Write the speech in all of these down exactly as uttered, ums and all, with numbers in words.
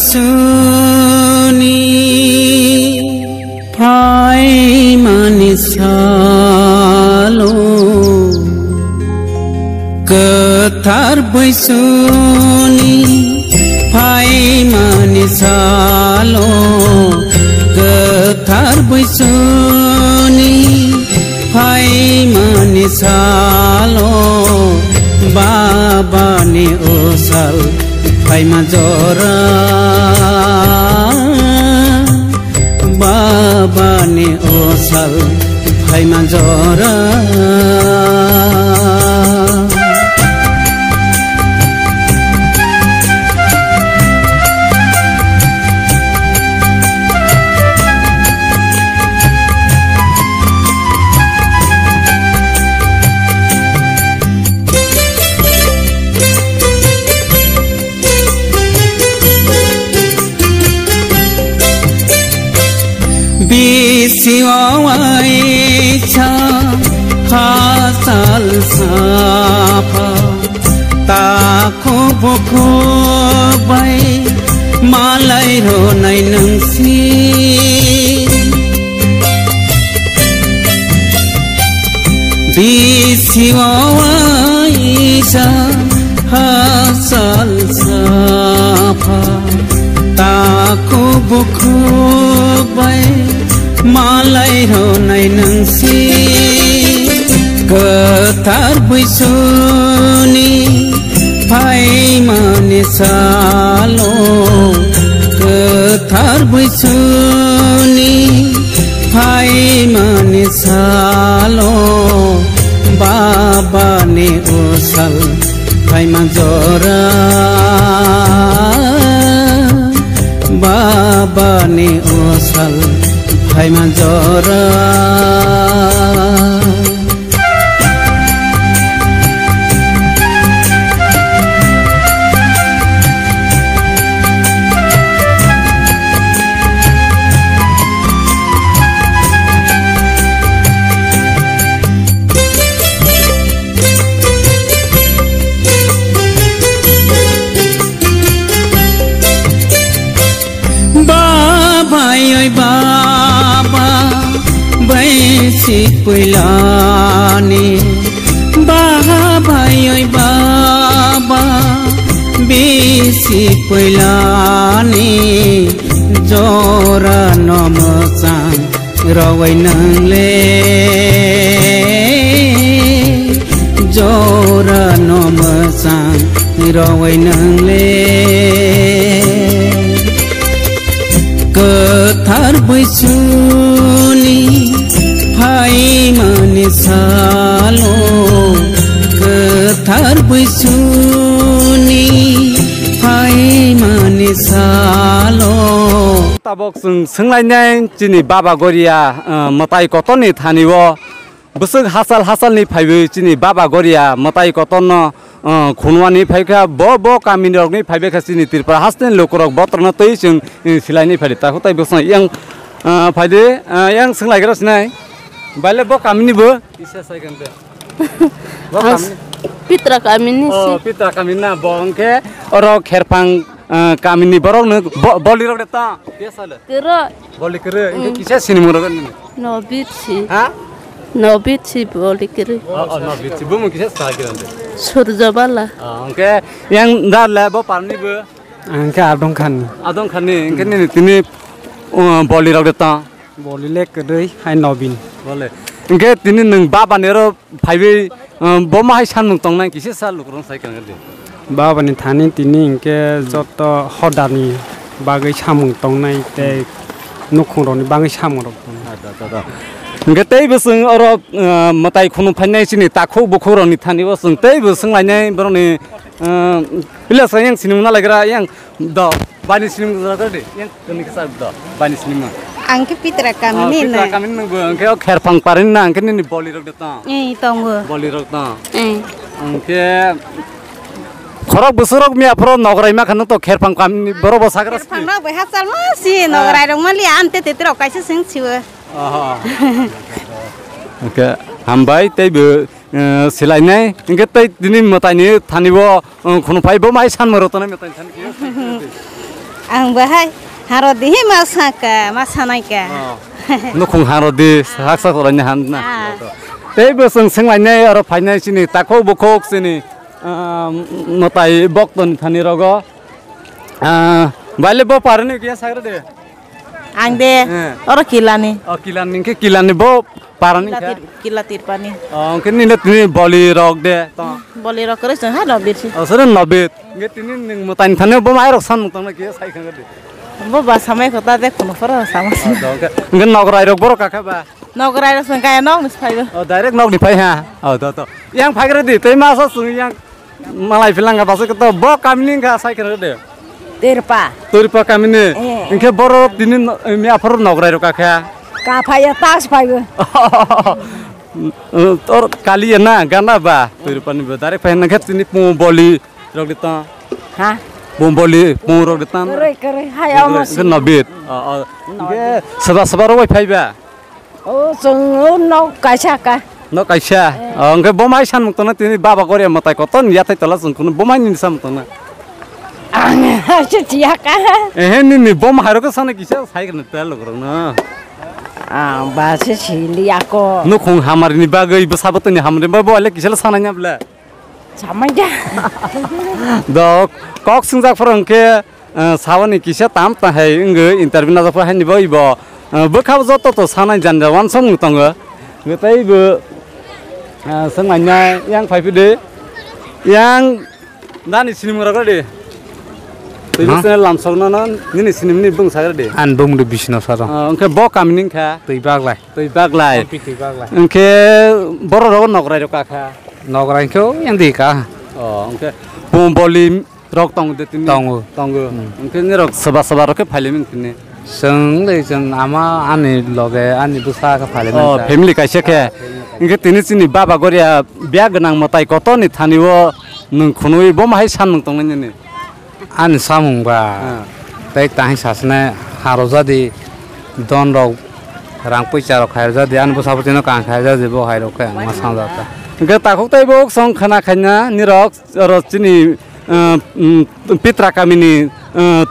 Suni phaimani salo, kwthar buisuni phaimani salo, kwthar buisuni phaimani salo, Babani osal phaima jora, Babani osal phaima jora. Bisi waisa hachal sapha, takhuk bukhuk bai malai rwnai nwngsi. Bisi waisa hachal sapha, takhuk bukhuk bai malai rwnai nwngsi. Kwthar buisuni phaimani salo, kwthar buisuni phaimani salo, Babani osal phaima jora, Babani osal phaima jora. Babai oi baba, baisi puilani. Babai oi baba, bisi puilani. Jora no mwchang rowai nang le, jora no mwchang rowai nang le. Kwthar buisuni phaimani salo, kwthar buisuni phaimani salo. Tabok chwng swnglainai chini Baba Goria, uh, mwtai kotorni thani o bwswk hachal hachalni phaiwi chini Baba Goria mwtai kotorno, uh, khunwani phaikha, bo, bo kaminirokni phaibaikha chini Tripura hasteni lukurok botrokno twi chwng, uh, silaini phaidi. Takhuk tai bwswng yang, uh, phaidi, uh, yang swnglaikha sinai. Baile bo kamini bo? Kisa sai kante. Bo Ang kamini? Pitra kamini si. Oh, Pitra kamini na, bo hwnkhe oro Kherphang, uh, kamini borokno bo-, bolirok de ta? Kisa le? Kero. Boli kwrwi, hwnkhe Mm. kisa sinimung rok nini? Nobit si. Ha? Nobit si boli kwrwi. Oh, oh, Nobit si. Bumung kisa sa kwrwi hwnkhe? Surjabala. Oh, hwnkhe yang da le bo parni bo? Hwnkhe Adongkhani. Adongkhani, hwnkhe nini tini, uh, boli rok de ta? Boli le kwrwi, hai Nobin. Bole. Hwnkhe tini nwng baba ni oro phaiwi, um, bo ma hai sanmung tongnai kisa sa lukurok sai kang di. Baba ni thani tini hwnkhe joto hodani bagwi samung tongnai tei nukhung rokni bagwi samung rok tongnai. Acha, acha, acha. Hwnkhe tei bo chwng oro, uh, mwtai khunu phainai chini takhuk bukhuk rokni thani bo chwng tei bo swnglainai borokni, uh, pila sa yang sinimung nalaigra yang. Do, bani sinimung rok di. Yang kuni kisa do, bani sinimung. Ang khe Pitra kamini na. Pitra kamini nang bo, ang khe o Kherphang parini na, ang khe nini boli rok de tong. Eh, tongo. Boli rok tong. Eh. Ang khe khorok bwswk rok miya phoro nograi ma khano to Kherphang kamini borok bo sagra. Kherphang rok bai hachal ma si nograi rok ma liya, amte te rok kaisa sing siwo. Oho. Ang khe hambai tei bo eh, silainai. Hwnkhe tei tini mwtaini thani bo, eh, khunu phai bo mai sanmaro tongnai mwtaini thani. Ang bahai harodi hi ma saka, ma sanai ka. Oh. Nukhung harodi, sak sak orani han na. Ah. Tei bo chwng swnglainai oro phainai chini takhuk bukhuk chini, ah, mwtai boktoni thani rogo. Ah, baile bo parani kiya sagra de. Ang de, eh, oro kilani. Oh, kilani, hingke kilani bo parani kila kha? Tir-, kila tirpani. Oh, hingke nini tini boli rok de, to? Boli rok kore chwng ha nobit si. Oh, sore nobit. Hingke tini nwng mwtai thani bo mai rok san tongna kiya sai khang de. Bo ba samai kota de kono phoro sama. Oh, to, hingke, hingke nograi rok borok kakha ba? Nograi rok chwng kaya nog nis phaibo. Oh, direct nog ni phai ha. Oh, to, to. Yang phaigra di, tei masa chwng yang Malai philanga basa khe to bo kamini wngkha sai kheno de. Tirpa. Tirpa kamini. Eh. Hingkhe borok tini no-, mi aphuru nograi rok kakha. Kaphaiya tas phaibo. Tor kaliya na gana ba. Tirpa ni bo direct phai nangkhe tini pung boli rok di to. Ha? Pung boli pung rok di to. Koroi, koroi, hai amo. Hingkhe nobit. Oh, oh. Hingkhe soba soba rok bai phaiba. O, chwng o nok kaisa ka. Nok kaisa? Eh. O, hwnkhe bo mai sanmung tongna tini baba goria mwtai kotor ni yathai tola chwng kunu bo mai nini samung tongna. Ang se chiya ka. Ehe, nini bo mai rok sana kisa sai kana tel rok no. Ang ba se sili ako. Nukhung hamari ni bagwi bwsa bwtwi ni hamari bagwi bo ale kisa sananya bla. Samanya. Do kok swngjak phoro hwnkhe, eh, saboni kisa tam ta hai wngwi interview najak phai haini bo ibo, eh, bwkha joto to sanai janja wansong tongo. Hwnkhe tei bo, eh, swnglaina yang phai phide yang nani sinimung rok di. Twi ha? Bisne lamsok no no nini sinimni bung sagra di. An bung de bisno saro. Eh, hwnkhe bo kamini wngkha. Twi baglai. Twi baglai. Ampi twi baglai. Hwnkhe borok rogo nograi rok kakha. Nograi khe o yang di ka. Oh, hwnkhe pung boli rok tongo de tini? Tongo. Tongo. Hmm. Hwnkhe nirok soba soba rok khe phailaimani tini? Chwng le chwng ama ani loge ani bwsa khe phailaimani. Oh, ta. Family kaisa khe. Ah, family kaisa. Hwnkhe tini chini baba goria biya gwnang mwtai kotor ni thani o nwng khunui bo mahai san nwng tongnai nini? Ani samung ba, ah, tei tang sasne harojadi don rok rang puisa rok khairjadi ani bwsa bwtwi no kang khairjadi bo hai rok khe ang ma sangjak ta. Hwnkhe takhuk tei bo song khna khaina nirok oro chini, ah, um, Pitra kamini, ah,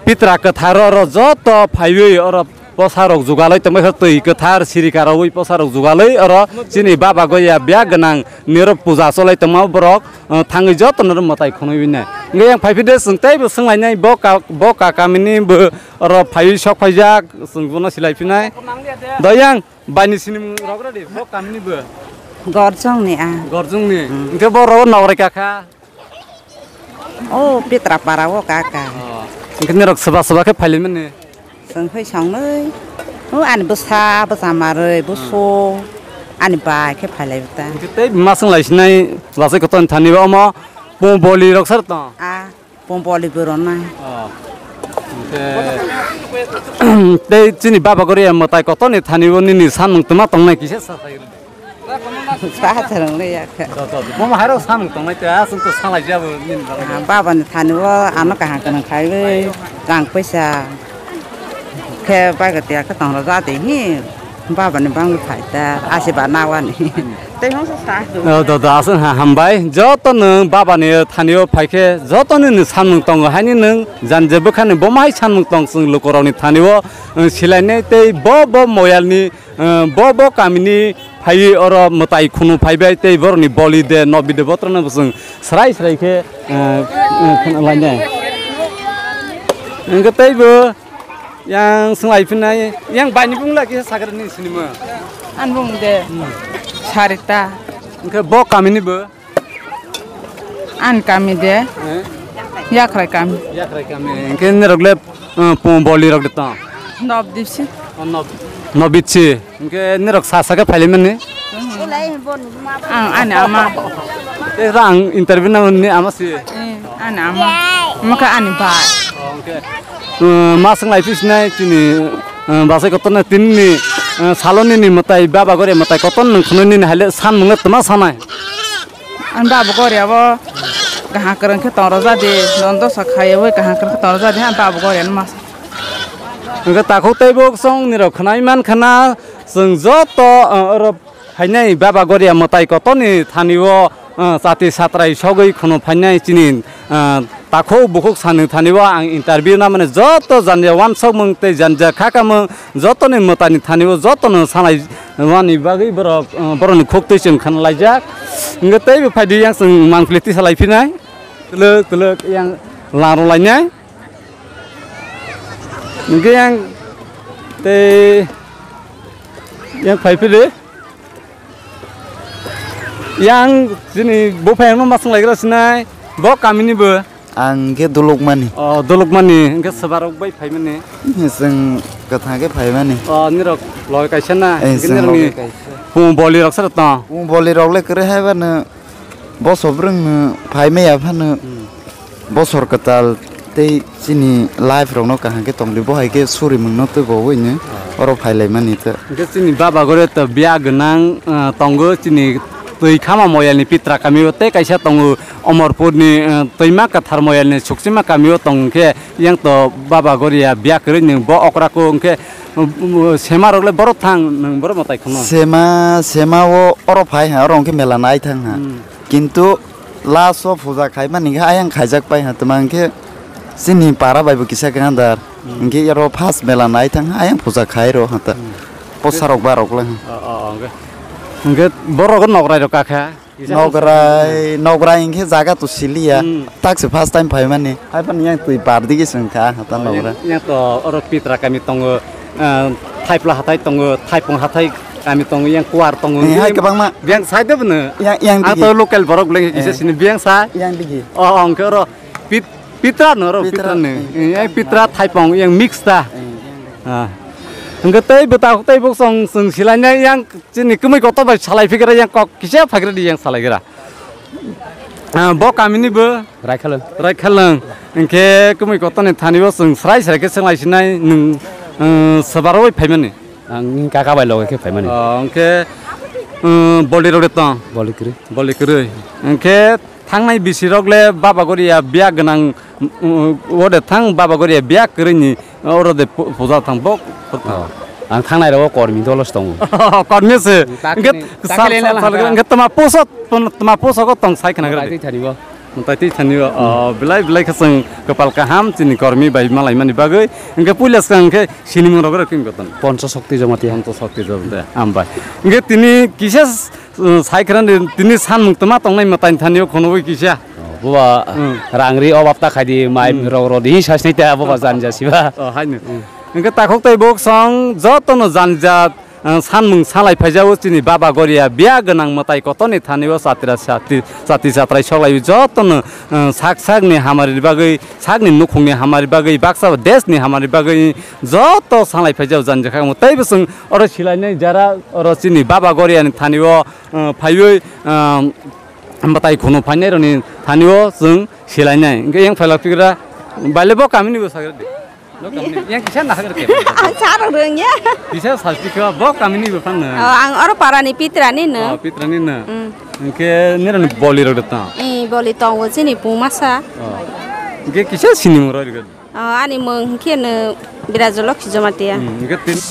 Pitra kwthar oro joto phaiwi oro Posa rok jugalwi tongmai khe twi kwthar siri karaui posa rok jugalwi oro chini baba goya biya gwnang nirok puja cholai tongma borok, uh, thangwi joto no mwtai khwnwi nai. Hwnkhe yang phai phide chwng teibo swnglainai bo ka, bo ka kamini bo oro phaiwi sok phaijak chwng bono silai phinai. Do yang baini sinimung rok rw di bo kamini bo. Gorjong ni a. Gorjong ni. Hmm. Hwnkhe bo rw nograi kakha. O Petra para o kaka. Oh. Hwnkhe norok soba soba khe phailaimani? Chwng phai songnwi. O ani bwsa, bwsa marwi, bwso, ani bai khe phailai ta. Hwnkhe tei maswng lai sinai bachai kotorni thani omo pung boli rok sar tong? A, pung boli bo rwnai. Oh. Hwnkhe tei chini baba gori mwtai kotorni thani o nini samung twma tongnai kisa sa sai. Sa chwrwng le ya khe. Do, do, do. Bo ma hairok samung tongnai te, aswk to salai jabo nini bagwi. Ah, baba ni thani o ano kaham kaham khaiwi rang paisa khe bagwi tiya khe tongrok ja de hi. Baba ni bangwi phai ta, asi ba nawani. Tei hong sa sa. Oh, do, do, aswk ha, hambai. Joto nwng baba ni thani o phai khe joto nini samung tongo haini nwng jan je bwkha ni bo mai samung tong chwng lukurok ni thani o, eh, silainai tei bo, bo moyal ni Eh, bo, bo kamini phaiwi oro mwtai khunu phaibai tei borokni boli de nobi de botrono bwswng srai srai khe, eh, eh, khna lainai. Hwnkhe tei bo yang swng lai phinai, yang baini bung lai khe sakra ni sinima. Ani bung de Sarita. Hwnkhe bo kamini bo? Ani kami de. Eh? Yakrai kami. Yakrai kami. Hwnkhe norok le, eh, pung boli rok de tong? Nobdipsi. Oh, nob-, nobitsi. Hwnkhe norok sa sa khe phailaimani? Ang ani ama. Tei ang interview nang ni ama si. Eh, ani ama. Mokha ani bai. Oh, hwnkhe. Eh, ma swng lai phi sinai chini, eh, bachai kotor na tini ni, eh, salo nini mwtai baba gore mwtai kotor nung khunui nini haile san mung le tma sanai? Ani baba gori abo kaham kwrwng khe tong rwjadi, don dosa khaiwi kaham kwrwng khe tong rwjadi, ani baba gori ano masa. Hwnkhe takhuk tei bo chwng nirok khwnai man khna, chwng joto, uh, oro phainai baba goria mwtai kotorni thani o, Ah, chati satrai sogwi khono phainai chini, ah, takhuk bukhuk sani thani o ang interview na mane joto janja wansokmung tei janja khakamung jotoni mwtani thani o jotono sanai mani bagwi borok, ah, borokni khuk twi chwng khana laijak. Hwnkhe teibo phaidi yang chwng mangpili tisa lai phinai. Twlwk twlwk yang laro lainai. Hwnkhe yang tei yang phai phili. Yang chini buphang no masung laigra sinai, bo kamini bo. Ang khe Dulukmani. Oh, Dulukmani, hwnkhe swbarok bai phaimani. Chwng kwthang khe phaimani. Oh, nirok loi kaisa na, Eh, hwnkhe chwng nirokni logoi kaisa. Pung boli rok sara tong. Pung boli rok le kwrwi hai bano. Bosor bwrwngno phai maya phano Hmm. bosor kwtal tei chini life rokno kaham khe tongdi, bo hai khe surimungno twibo wngwi no Ah. oro phai lai mani ta. Hwnkhe chini baba gore to biya gwnang, ah, tongo chini twi khama moyalni Pitra kamio tei kaisa tongo Omorpurni, ah, twima kwthar moyalni Suksima kamio tong khe yang to baba goria biya kwrwi ni bo okra ko hwnkhe, um, um, sema rok le borok thang nwng borok mwtai khwno. Sema, sema o oro phai ha, oro hwnkhe mela nai thang ha. Hmm. Kintu last o puja khaimani khe ayang khaijak pai ha, tma hwnkhe chini para bai bo kisa khe andar. Hmm. Hwnkhe oro first mela nai thang ha, ayang puja khai rw ha ta. Hmm. Posa rok ba rok le. Oh, oh, oh, hwnkhe. Hwnkhe borok nokrai rok kakha. Kisa Nokrai, nokrai hwnkhe jaga to siliya. Hmm. Tak se first time phaimani. Hai phano yang twi par digi se wngkha, ha ta Oh, nokrai. Yang, yang to oro Pitra kami tongo, ah, Thaipla hatai tongo, Thaipung hatai kami tongo, yang Kuar tongo. Eh, hai kwbangma. Biyang sai de bwno. Yang, yang Ang digi. To local borok bwleng kisa Eh. sini biyang sai. Yang digi. Oh, oh, hwnkhe oro Pit-, Pitra no oro Pitra. Pitra ni. Eh, yang Pitra Thaipung yang mix ta. Eh, yang digi. Ah. Hwnkhe tei bwta tei buk song song silainai yang chini kwmwi kotor bai salai phigra yang kok kisa phagra di yang salai gra. Ah, bo kamini bo? Raikhalwng. Raikhalwng. Hwnkhe kwmwi kotorni thani bo chwng srai srai khe swnglai sinai nwng, ah, swbaroi phaimani? Ang kaka bai loge khe phaimani. Oh, hwnkhe, ah, boli rok de tong? Boli kwrwi. Boli kwrwi. Hwnkhe thangnai bisi rok le baba goria biya gwnang, um, ode thang baba goria biya kwrwi ni Oro de pu-, puja thang bok. Oh. Ang thangnai rok kormi dolo se tongo. Kormi se. Hwnkhe sal, sal, hwnkhe tma poso, tma poso ko tong sai khna gre. Twi thani bo. Twi thani bo. Oh, belai, belai khe chwng kwpal kaham chini kormi bai malai mani bagwi. Hwnkhe puila swkang hwnkhe sinimung rok kin goton. Poncho Shakti Jamatia. Poncho Shakti Jamatia. Hambai. Hwnkhe tini kisa Sai khwrwng di, tini sanmung twma tongnai mwtai thani o khunugwi kisa. Buba Hmm. rang ri obab ta khai di, mai Hmm. rok ro di, hi sasni ta buba janja siba. Oh, haino. Hmm. Hwnkhe takhuk tei buk song jotono janja, uh, sanmung salai phaijago chini baba goria biya gwnang mwtai kotorni thani o chatra chati, chati chatrai soklai jotono, uh, sak sakni hamari bagwi, sakni nukhungni hamari bagwi, baksa desni hamari bagwi joto salai phaijago janja kha tei bwswng oro silainai jara oro chini baba goria ni thani o ah, phaiwi, ah, mwtai khunu phainairokni thani o chwng silainai. Hwnkhe yang phailak phigra, baile bo kamini bo sagra di. Bo kamini. Yang kisa na hagra khe. Ang sa rwng ya. Kisa sa sikha bo kamini bo phang na. Oh, ang oro parani Pitrani no. Oh, Pitrani no. Mm. Hwnkhe nirani boli rok de ta. Eh, boli tongo chini pung masa. Oh. Hwnkhe kisa sini moro rwgad. Oh, ani mung hwnkhe no Birajolokhi Jamatia. Hmm, hwnkhe tin-,